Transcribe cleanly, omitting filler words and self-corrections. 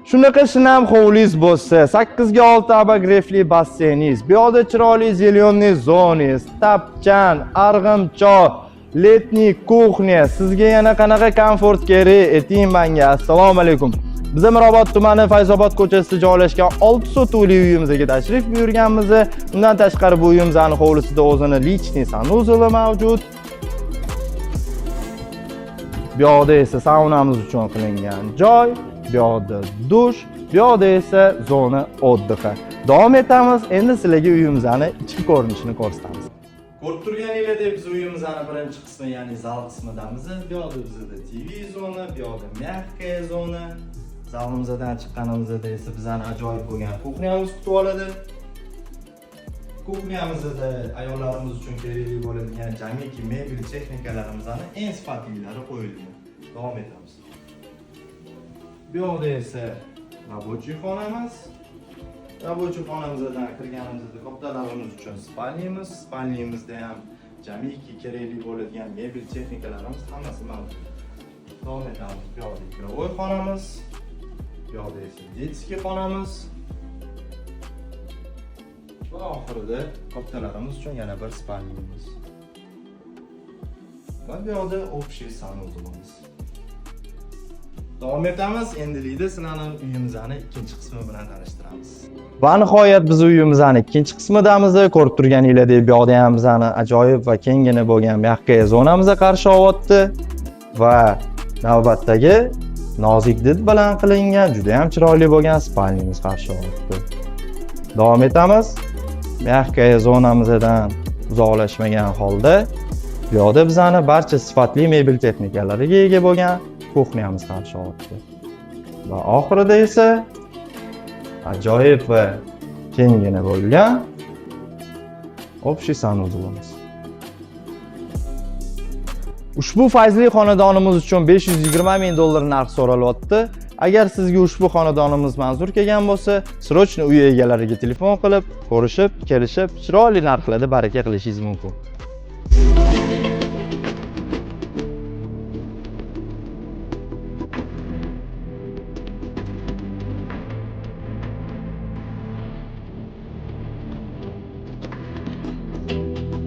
Shunaqa shinam hovlingiz bo'lsa, 8 ga 6 обогрев li basseyningiz, bu yoqda chiroyli зеленый zoningiz, tapchan, arg'imchoq, летний кухня, sizga yana qanaqa komfort kerak, ayting menga. Assalomu alaykum. Biz Mirobod tumani, Fayzobod ko'chasida joylashgan 6 sotuvli uyimizga tashrif buyurganmiz. Undan tashqari, bu uyimizni hovlisida o'zini личный санузел i mavjud. Bu yoqda esa saunamiz uchun qilingan joy, bu yoqda dush, bu yoqda esa зона отдыха. Davom etamiz. Endi sizlarga uyimizni ichki ko'rinishini ko'rsatamiz. Ko'rib turganinglardek, biz uyimizni birinchi qismi, ya'ni zal qismidamiz. Bu yoqda bizda TV zona, bu yoqda мягкая zona. Zalimizdan chiqqanimizda esa bizani ajoyib bo'lgan кухня miz kutib oladi. Кухня mizda ayollarimiz uchun kerakli bo'ladigan jamiki mebel texnikalarimizni eng sifatlilari qo'yilgan. Davom etamiz. Bu yoqda esa рабочий xonamiz. Рабочий xonamizdan kirganimizda kattalarimiz uchun спальня miz. Спальня mizda ham jamiki kerakli bo'ladigan mebel texnikalarimiz hammasi mavjud. Davom etamiz. Bu yoqda игровой xonamiz. Bu yoqda esa детский xonamiz. Va oxirida kattalarimiz uchun yana bir спальня miz. Va bu yoqda общий санузел imiz. Davom etamiz. Endilikda sizlarni uyimizni ikkinchi qismi bilan tanishtiramiz. Va nihoyat, biz uyimizni ikkinchi qismidamiz. Ko'rib turganinglardek, bu yoqda ham bizani ajoyib va kenggina bo'lgan мягкая zonamiz qarshi olyapti va navbatdagi nozik did bilan qilingan juda ham chiroyli bo'lgan спальня miz qarshi olyapti. Davom etamiz. Мягкая zonamizdan uzoqlashmagan holda bu yoqda bizani barcha sifatli mebel texnikalariga ega bo'lgan кухня miz qarshi olyapti. Va oxirida esa ajoyib va kenggina bo'lgan общий санузел imiz. Ushbu fayzli xonadonimiz uchun 520 ming dollar narx so'ralyapti. Agar sizga ushbu xonadonimiz manzur kelgan bo'lsa, срочно uy egalariga telefon qilib, ko'rishib, kelishib, chiroyli narxlarda baraka qilishingiz mumkin.